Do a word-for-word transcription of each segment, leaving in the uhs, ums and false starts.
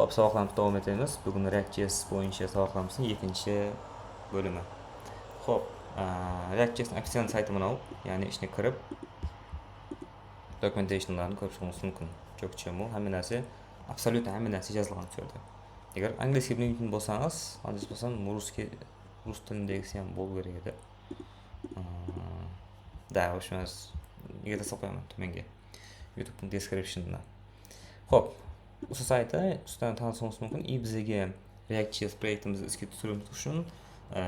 Hop, sabaqlarımızdı dawam etemiz. Búgin React.js boyınsha sabaqlarımızdıń ekinshi bólimi. Hop, a, React.js-tiń oficial saytı mınaw, yaǵnıy ishine kirip, documentationların kórip shıǵıwıńız múmkin. Joq, chemu, hámme nárse, absolyutno hámme nárse jazılǵan usı jerde. Eger angliyskiy bilmeytin bolsańız, angliyskiy bolsam, russkiy, rus tilindegisi hám bolıw kerek edi. Aa, da, в общем, házir nege taslap qoyaman tómenge, YouTube'tıń descriptionına. Hop, usı saytı, usıdan tanısıwıńız múmkin. I bizlerge React.js proektimizdi iske túsiriwimiz ushın, e,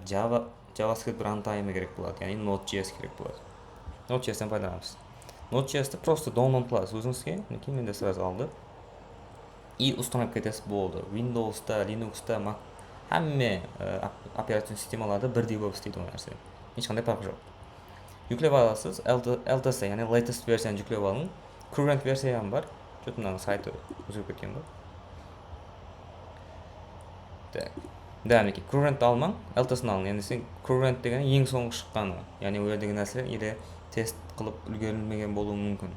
Java, JavaScript runtime'ı kerek boladı, yaǵnıy Node.js kerek boladı. Node.js-ten paydalanamız. Node.js-ti просто download qılasız ózińizge. Minekey, mende сразу aldı. I установка etesiz, boldı. Windowsta, Linuxta, Mac, hámme, e, op-, operacion sistemalarda birdey bolıp isleydi ol nárse. Hesh qanday parqı joq. Júklep alasız, L T S, yaǵnıy latest versiyanı júklep alıń. Current versiya hám bar. Что-то mınanıń saytı ózgerip ketken ba? Tak. Da, minekey, current almań, L T S-ni alıń. Endi sen current degeni eń sońǵı shıqqanı. Yaǵnıy, ol jerdegi nárseler ele test qılıp úlgerilmegen bolıwı múmkin.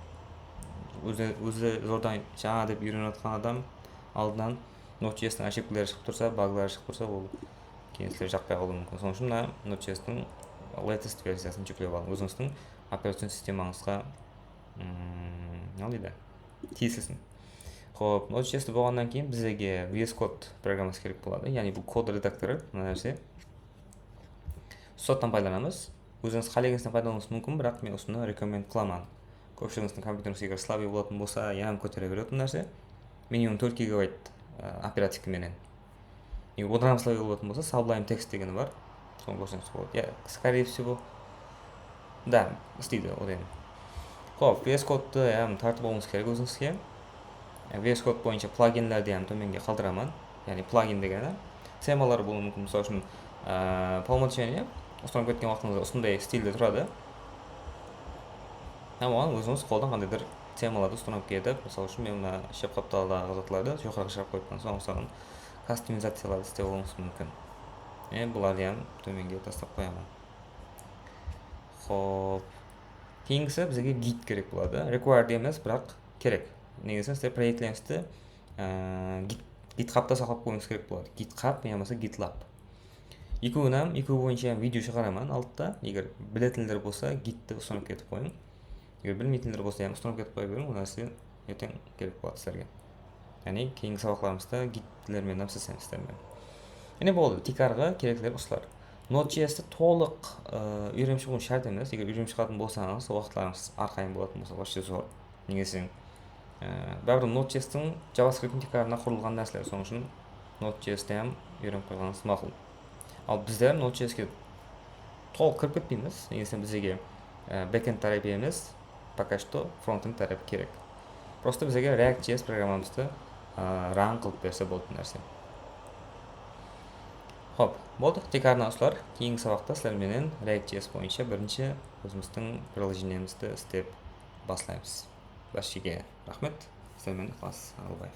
Ózi, ózi zordan jańa dep úyrenip atqan adam aldınan Node.js-tiń ошибкаları shıǵıp tursa, bagları shıǵıp tursa, ol keyin sizler jaqpay qalıwı múmkin. Sonıń ushın mına Node.js-tiń latest versiyasın júklep alıń. Ózińizdiń operacion sistemańızǵa, mm, ne deydi? Tiyislisin. Hop, Node.js-ti bolǵannan keyin bizlerge V S Code programması kerek boladı. Yaǵnıy bul kod redaktorı, mına nárse. Usı zattan paydalanamız. Ózińiz qálegenizden paydalanıwıńız múmkin, biraq men usını rekomend qılaman. Kópshiligińizdiń kompyuterińizge eger slabıy bolatuǵın bolsa, yam kótere beredi bul nárse. Minimum tórt gigabayt, e, operativka menen. Eger odan hám slabıy bolatuǵın bolsa, Sublime Text degeni bar. Sonı kórseńiz boladı. Ya, скорее всего, da, isleydi, odan. Hop, V S Code-tı hám tartıp alıwıńız kerek ózińizge. E, V S Code boyınsha pluginlerdi hám tómenge qaldıraman. Yaǵnıy plugin degeni temalar bolıwı múmkin. Mısal ushın, e, по умолчанию ustanıp ketken waqtıńızda usınday stilde turadı. Hám oǵan ózińiz qoldan qandaydur temalardı ustanıp ketip, mısal ushın, men mına shep qaptaldaǵı zatlardı joqarıǵa shıǵarıp qoyıppan, soń usaǵan kastomizaciyalardı islep alıwıńız múmkin. E, bulardı hám tómenge taslap qoyaman. Hop. Keyingisi bizge git kerek boladı. Required emes, biraq kerek. Nege deseń, sizler proektlerimizdi, e, Git, GitHubta saqlap qoyıwıńız kerek boladı. GitHub yamasa GitLab. Ekewin hám, ekewi boyınsha hám video shıǵaraman aldıda. Eger biletinler bolsa, gitti ustanıp ketip qoyıń. Eger bilmeytinler bolsa, hám ustanıp ketip qoya beriń, onnan sizler erteń kerek boladı sizlerge. Yaǵnıy, keyingi sabaqlarımızda gitler menen hám sizler menen. Mine boldı, tiykarǵı kerekler usılar. Node.js-ti tolıq, ı, úyrenip shıǵıw shárt emes. Eger úyrenip shıǵatuǵın bolsańız, waqıtlarıńız arqayın bolatuǵın bolsa, вообще zor. Nege deseń, e, báribir Node.js-tiń JavaScript-tiń tiykarına qurılǵan nárseler. Sonıń ushın Node.js-ti hám úyrenip qoyǵanıńız maqul. Al bizler Node.js-ke tolıq kirip ketpeymiz. Nege deseń bizlerge, e, backend tárep emes, пока что frontend tárep kerek. Просто bizlerge React.js programmamızdı, e, run qılıp berse boldı nárse. Hop, boldı. Tiykarınan usılar. Keyingi sabaqta sizler menen React.js boyınsha birinshi ózimizdiń приложениемizdi islep baslaymız. Bárshege raxmet. Sizler menen Iqlas Aǵılbaev.